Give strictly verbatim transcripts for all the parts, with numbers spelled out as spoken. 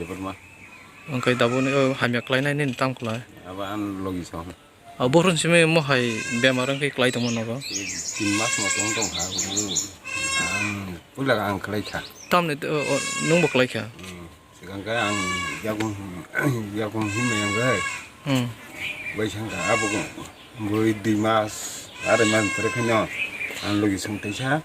Borma. Wngkhe daboni, o, hamya khlainai nini tam khlai? Abo ang logi song. O, bohrok simi mohai bemar wngkhe klai tongma nogo? Tin mas mo tong tong kha, o, ang puila ang khlai kha. Tamni, o, o, nwngbo klai kha? Hmm. Sigang khe ang yakung, yakung himma yang khe. Hmm. Bai sang kha, abo bui dui mas, arai mas pore khe no ang logi song teisa.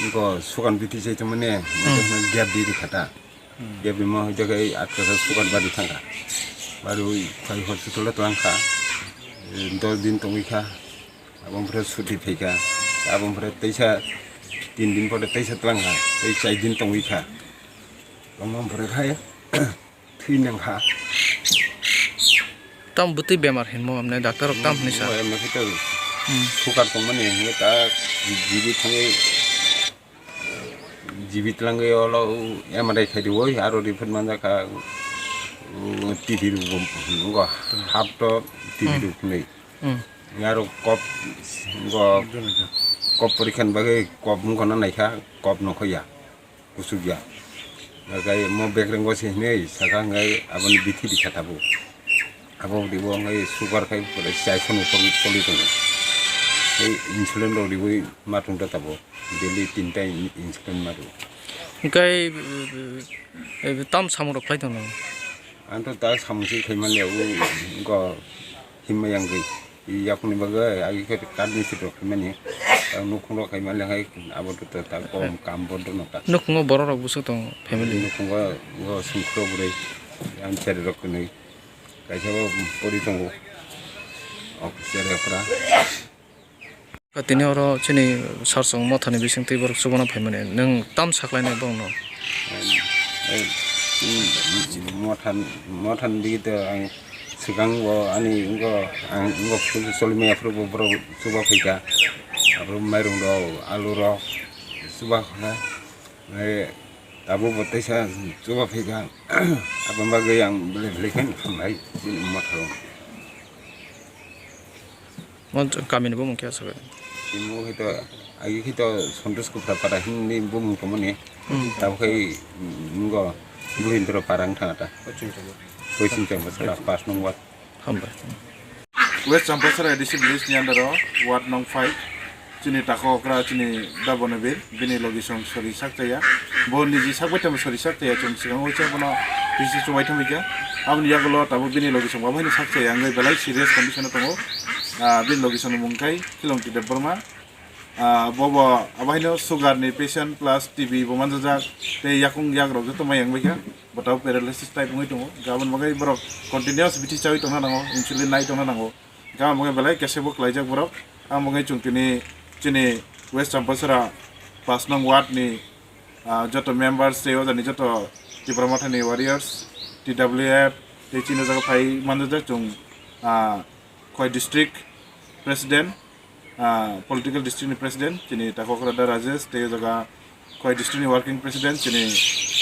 Bo sukan biti chai tongmani, hmm, gap di di khata. Hmm. Gap di mo hoi jaga atka sa sukan bari thangkha. Bari oi khoi hospital o twlang kha. Eh, dos din tongwi kha. Abo phre suti phai kha. Abo phre teisa tin din pore teisa twlang kha. Tei chai din tongwi kha. Tongma phre khai. Thwi nang kha. Tam bwtwi bemar hinmo, amne doctor rok tam hinwi sa? Bo emne khe to, hmm, sukar tongmani hinwi ta jibi thangwi, jibi twlangwi olo M R I khai di oi, aro report manjak kha, u, T B rok bo, ngo hap to T B, hmm, rok hinwi. Hmm. Aro kop, ngo kop porikha ni bagwi kop wngkha na naikha, kop nokho ya. Kuchuk ya. Haikhe mo bekreng bo se hinwi saka, hwnkhe aboni bithi rikha tabuk. Abo ribo hwnkhe sugar khai pore chai soni upor choli tongo. Tei insulin rok riwi ma tongta tabuk. Daily tinta in-, insulin ma rw. Hwnkhe, eh, eh, tam samung rok khlai tongo? Ang to ta samung se khai manliya, o, go himma yang gwi. Yakungni bagwi agi khe card ni sitwrok khaimani, ang nukhungrok khaimani hai abo to ta kom kam bo dono ta. Nukhungo borok rok bwswk tongo family? Nukhungo bo songkhro bwrwi, ang chererok kwnwi, kaisa bo pori tongo, ok, chere okra. Tini oro chini sarsong mothani bisingtwi borok chubana phaimani, nwng tam saklainai borokno? Mothan, mothan digi to ang swkang bo ani wngko, ang wngko phuru choli maya phuru bo borok chuba phaikha. Aphuru mairung rok, alu rok chuba kha. Tabuk bo teisa chuba phaikha. Aboni bagwi ang belai belai khe hambai chini mothao. Mon kamini bumung khe aswk? Tini bo khe to, agi khe to Santosh Gupta para hinwi bumung tongmani. Hmm. Tabuk khe, mm, ngo Buhindra para wng thang ta. Pochin Chambasara pas nung ward. Hambai. West Champasara A D C village ni under o ward nung five. Chini takhok okra chini Dabonobir, bini logi song sori sak chaya. Bo niji sak bai tamo sori sak chaya, chwng swkang oi cha bono bisi chubai thangwi kha. Aboni yagulo tabuk bini logi song bo haino sak chaya wngwi belai serious condition o tongo. Ah, bini logi song ni mung khai Khilongti Debbarma. Ah, bo bo abo haino sugar ni patient plus T B bo manjajak tei yakung yak rok joto mai wngwi kha. Bo tabuk paralysis type wngwi tongo. Aboni bagwi borok continuous bithi chawi tongna nango, insulin nai tongna nango. Gama bagwi belai kese bo klaijak borok. Ang bagwi chwng tini chini West Champasara pas nong ward ni, ah, joto members tei o jani joto Tipra Mothani warriors, T W F, tei chini jaga phai manjak chwng, ah, Khowai district president, ah, political district ni president, chini Takhokra Da Rajesh, tei o jaga Khowai district ni working president chini,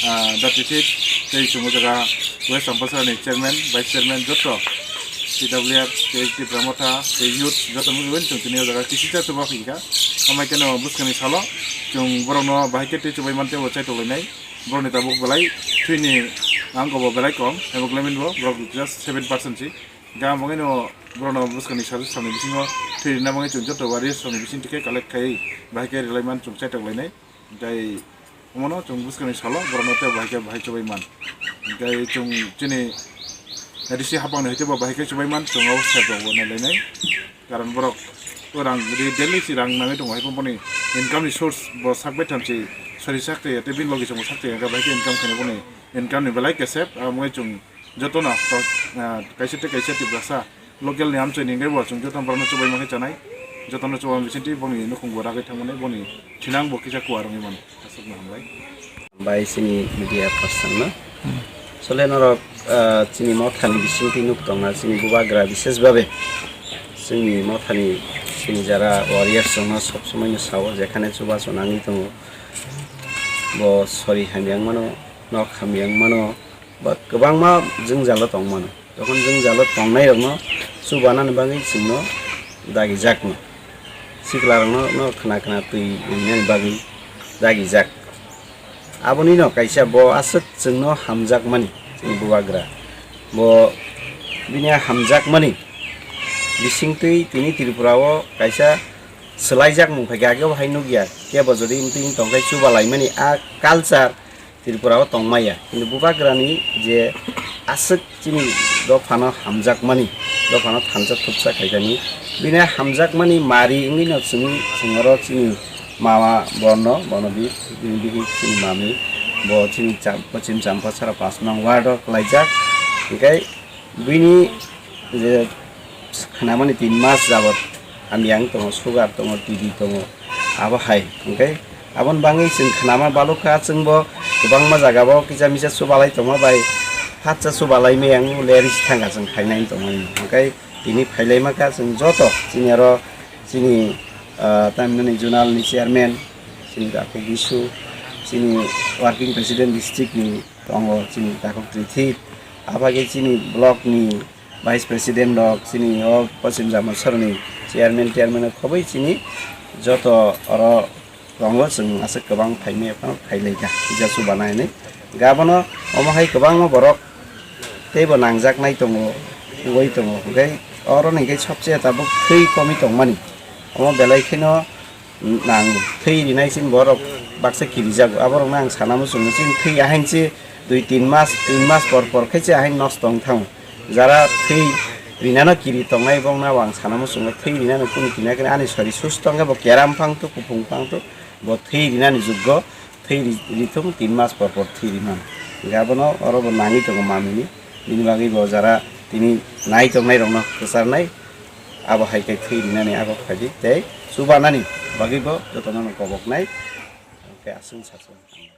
ah, Da Tithit, tei chwng o jaga West Champasara ni chairman, vice chairman joto T W F tei Tipra Motha tei youth joto nugwi chwng tini o jaga kisi cha chuba phi kha. Amai khe no bwskang ni salo chwng borok no bahai khe tei chubai man tei bo chai tok lai nai. Borok ni tabuk belai thwi ni ang bo belai kom, hemoglobin bo borok just seven percent si. Gam bagwi no borok no bwskang ni salo samni bisingo thwi rina bagwi chwng joto warriors rok ni bising twi khe collect khai bahai khe rwlai man chwng chai tok lai nai. Tei omono chwng bwskangni salo borokno tei bahai khe bahai chubai man. Tei chwng chini A D C hapangni hai khe bo bahai khe chubai man, chwng o sep rok bo nai lainai. Karon borok o rang ri daily si rang nangwi tongo, hai phano boni income ni source bo sak bai tham si sori sak tei tei bini logi chwng bo sak tei hwnkhe bahai khe income khainai boni income ni belai kesep, amo wngwi chwng jotono to, ah, kaisa tei kaisa Tiprasa local ni amchoi ni hwnkhe bo chwng jotono borokno chubai mankhe chanai, jotono chubai bisingtwi boni nukhung bo ragwi thangmani boni thinang bo kisa kuar wngwi mano. Aswkno hambai. Bai chini media person no. Hmm. Sole norok, ah, chini mothani bisingtwi nuk tongna chini bubagra bishesh babe chini mothani chini jara warriors rokno sob somoi no sao jekhane chubachu nangwi tongo. Bo sori hamya wng mano, nok hamya wng mano, ba kwbangma jwngjalo tong mano. Jokhon jwngjalo tongnai rokno chubanani bagwi chwngno dagijak no. Sikla rokno no khna khna twi rinani bagwi dagijak. Abonino kaisa bo aswk chwngno hamjakmani, chini bubagra. Bo bini hamjakmani bisingtwi tini Tripura o kaisa swlaijak mung phaikha, ageo hai nukya. Kebo jodi wngtwi wng tongkhe chubalaimani a culture Tripura o tongmaya. Kintu bubagrani je aswk chini dophano hamjakmani, dophano thansa thupsa khaikani, bini hamjakmani mari wngwino chwngwi chwng oro chini mama bono, bono bi, bini bihik chini mami, bo chini Cham-, Pochim Champachara pash nong ward o kwlaijak. Hinkhe bini je khnamani tin mas jabot hamyang tongo, sugar tongo, T B tongo, abo hai. Hinkhe aboni bagwi chwng khnama balukha, chwngbo kwbangma jagao kisa misa chubalai tongma bai, phatsa chubalai meyang ler thangkha chwng phainai tongmani. Hinkhe tini phailaima kha chwng joto chini aro chini, ah, tamhinani zonal ni chairman, chini Dakhuk Bisu, chini working president district ni tongo, chini Dakhuk Trithip, abagwi chini block ni vice president rok, chini o Pochim Jamasaroni chairman, chairman rok khobwi chini joto oro tongo, chwng aswk kwbang phaimaya phano phailaikha puja chubanai hinwi. Gabono omo hai kwbangma borok teibo nangjaknai tongo, wngwi tongo. Hinkhe oro hinkhe sobse tabuk thwi komwi tongmani. Omo belai kheno nang thwi rinai chini borok baksa kirijago. Aborokno ang sana muchungo, chini thwi ahainse dui tin mas, tin mas por por khe se ahain nosto wng thango. Jara thwi rinano kiri tongnai bongno ang sana muchungo, thwi rinano kunu kina khe ani sori susto wngkhe bo keram phang tu, kuphung phang tu, bo thwi rinani juggo thwi ri-, rithung, tin mas por por thwi rimano. Hinkhe abono oro bo nangwi tongo mamini. Bini bagwi bo jara tini nai tongnai rokno kwcharnai, abo hai khe thwi rinani abo phaidi tei chubanani bagwi bo jotono no koboknai. Hinkhe aswk saswk.